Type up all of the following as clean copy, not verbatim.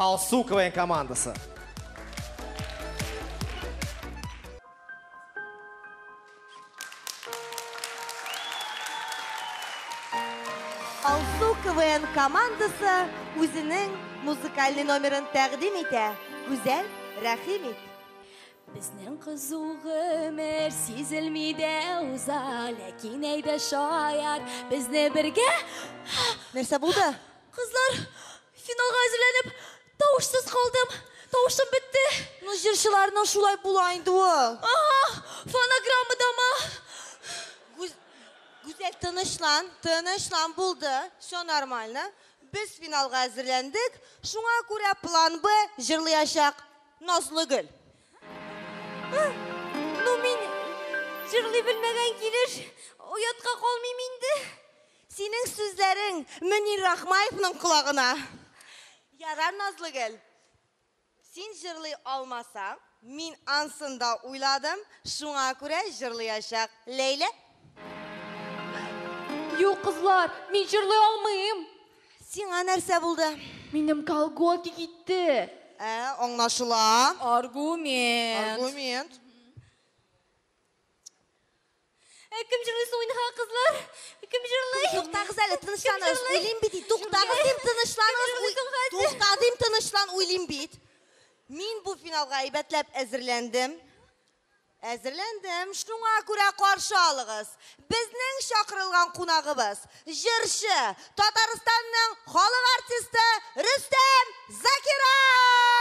Алсу КВН командасы. Алсу КВН командасы үзенең музыкальный номерын тәкъдим итә. Гүзәл, рәхим ит. Безнең кызу гомер сизелми дә уза, ләкин әйдә шаяр, безне бергә... Нәрсә булды? Кызлар, финалга әзерләнеп, тавышсыз калдым. Тавышым бетте. Ну, җырчыларның шулай була инде ул. Ага, фонограммадамы? Гүзәл, тынычлан, тынычлан, булды. Все нормально. Без финалга әзерләндек. Шуңа күрә план Б җырлыячак Назлыгөл. Ну, мин җырлый белмәгән килеш оятка калмыйм инде. Синең сүзләрең Мөнир Рахмаевның колагына. Ярар, Назлыгөл. Син җырлый алмасаң, мин ансын да уйладым, шуңа күрә җырлыячак Ләйлә. Юк, кызлар, мин җырлый алмыйм. Сиңа нәрсә булды? Минем колготки китте. Ә, аңлашыла. Аргумент. Аргумент. Ә кем җырлый соң инде, кызлар? Кем җырлый? Туктагыз әле, тынычланыгыз. Уйлыйм бит, туктагыз дим, тынычланыгыз. Тукта дим, тынычлан, уйлыйм бит. Мин бу финалга әйбәтләп әзерләндем. Әзерләндем. Шуңа күрә каршы алыгыз. Безнең чакырылган кунагыбыз, җырчы, Татарстанның халык артисты Рөстәм Закиров!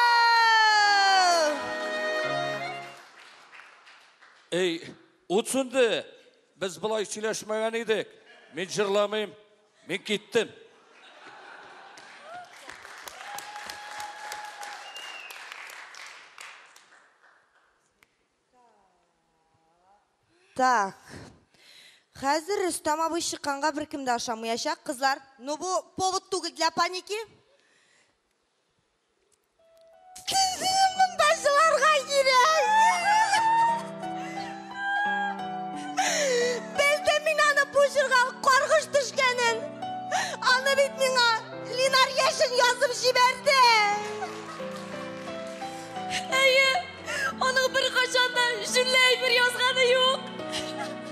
Эй, ут сүнде. Без болай сөйләшмәгән идек. Мин җырламыйм. Мин киттем. Так. Хәзер Рөстәм абый чыкканга беркем дә ышанмаячак. Кызлар, ну бу повод түгел для паники. Монда җыларга кирәк. Белдем мин аны бу җырга каргыш төшкәнен. Аны бит миңа Линар Яшин язып җибәрде. Әйе, аның беркайчан да җүнле әйбер язганы юк.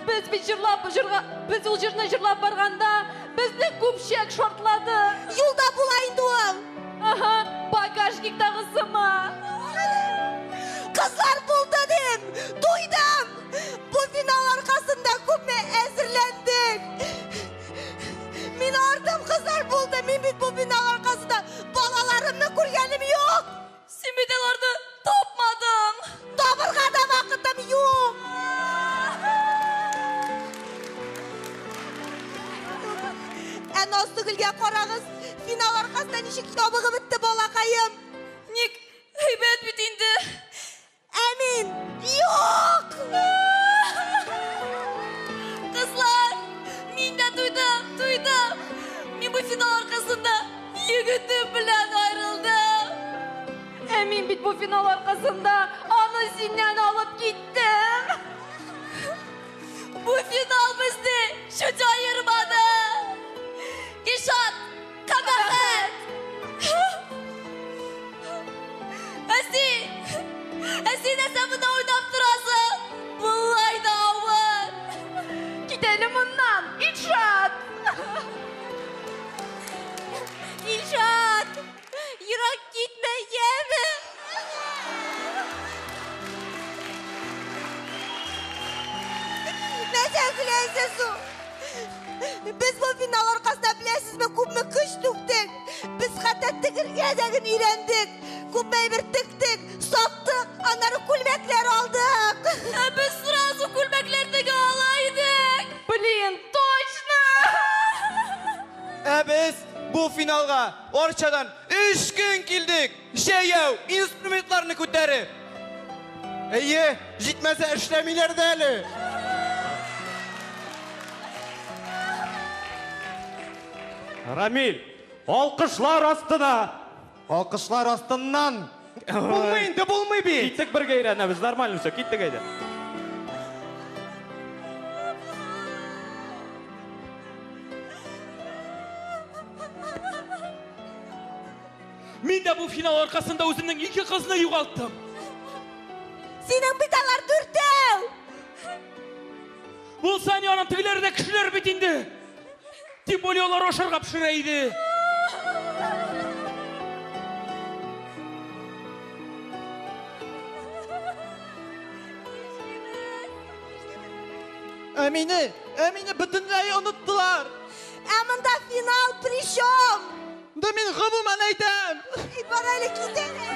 Без бит җырлап җырга, без ул җырны җырлап барганда, безнең күпчәк шартлады. Юлда була инде ул. Ага, багажниктагы сыман. Кызлар булды дим, туйдым. Бу финал аркасында күпме әзерләндек. Мин ардым, кызлар булды. Мин бит бу финал аркасында балаларымны күргәнем юк. Син бит аларны тапмадың. Табырга да вакытым юк. Ә Назлыгөлгә карагыз, финал аркасында ничек ябыгып бетте балакаем. Ник, әйбәт бит инде. Ә мин юк. Кызлар, мин дә туйдым, туйдым. Мин бу финал аркасында егетем белән аерылдым. Ә мин бит бу финал аркасында аны синнән алып киттем. Бу финал безне чуть аермады. Илшат, кабахәт. Ә син, ә син нәрсә монда уйнап торасың? Болай да авыр. Кит әле моннан, Илшат. Илшат, ерак китмә, яме. Нәрсә көләсез соң? Без бу финал аркасында беләсезме, күпме көч түктек. Без хәтта тегергә дә генә өйрәндек. Күпме әйбер тектек, саттык, аннары күлмәкләр алдык. Ә без сразу күлмәкләр тегә ала идек. Блин, точно! Ә без бу финалга Арчадан 3 көн килдек. Җәяү инструментларны күтәреп. Әйе, җитмәсә эшләмиләр дә әле. Рамиль, алкышлар астына. Алкышлар астыннан. Булмый инде, булмый бит. Киттек бергә өйрәнәбез, нормально все, киттек әйдә. Мин дә бу финал аркасында үземнең ике кызны югалттым. Синең бит алар дүртәү. Булса ни, аның тегеләре дә кешеләр бит инде. Тем более алар ашарга пешерә иде. Ә мине, ә мине бөтенләй оныттылар. Ә монда финал при чем? Да мин гомумән әйтәм. И бар әле, кит әле.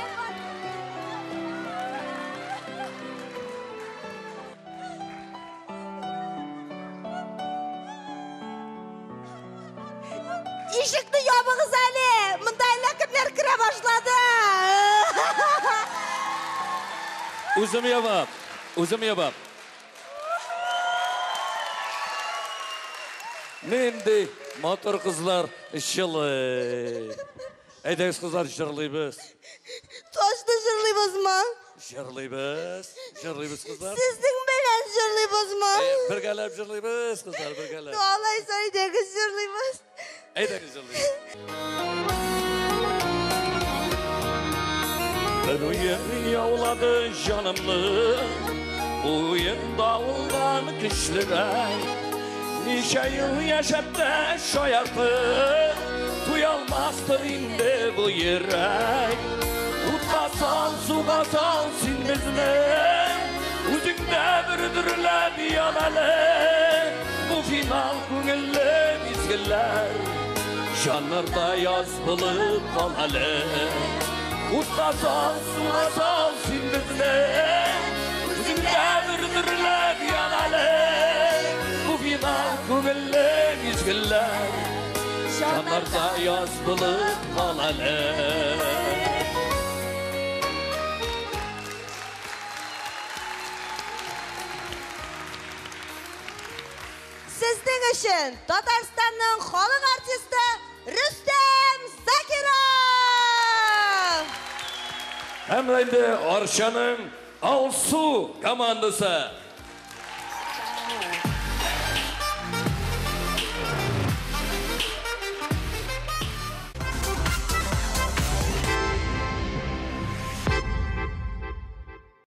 Ишекне ябыгыз әле. Монда әллә кемнәр керә башлады. Үзем ябам, үзем ябам. Нинди матур кызлар җылый. Әйдәгез, кызлар, җырлыйбыз. Точно җырлыйбызмы? Җырлыйбыз, җырлыйбыз, кызлар. Сезнең белән җырлыйбызмы? Бергәләп җырлыйбыз, кызлар, бергәләп. Ну, алайса, әйдәгез җырлыйбыз. Әйдәгез җырлыйбыз. Бер уен яулады җанымны, уен давылдан көчлерәк. Ничә ел яшәп тә шаяртып, туялмастыр инде бу йөрәк. Утка сал, суга сал син безне, үзеңдә бер дөрләп ян әле. Бу финал күңелле мизгелләр, җаннарда яз булып кал әле. Утка сал, суга сал син безне, үзеңдә бер дөрләп ян әле. Бу финал күңелле мизгелләр, җаннарда яз булып кал әле. Сезнең өчен Татарстанның халык артисты Рөстәм Закиров! Һәм инде Арчаның Алсу командасы.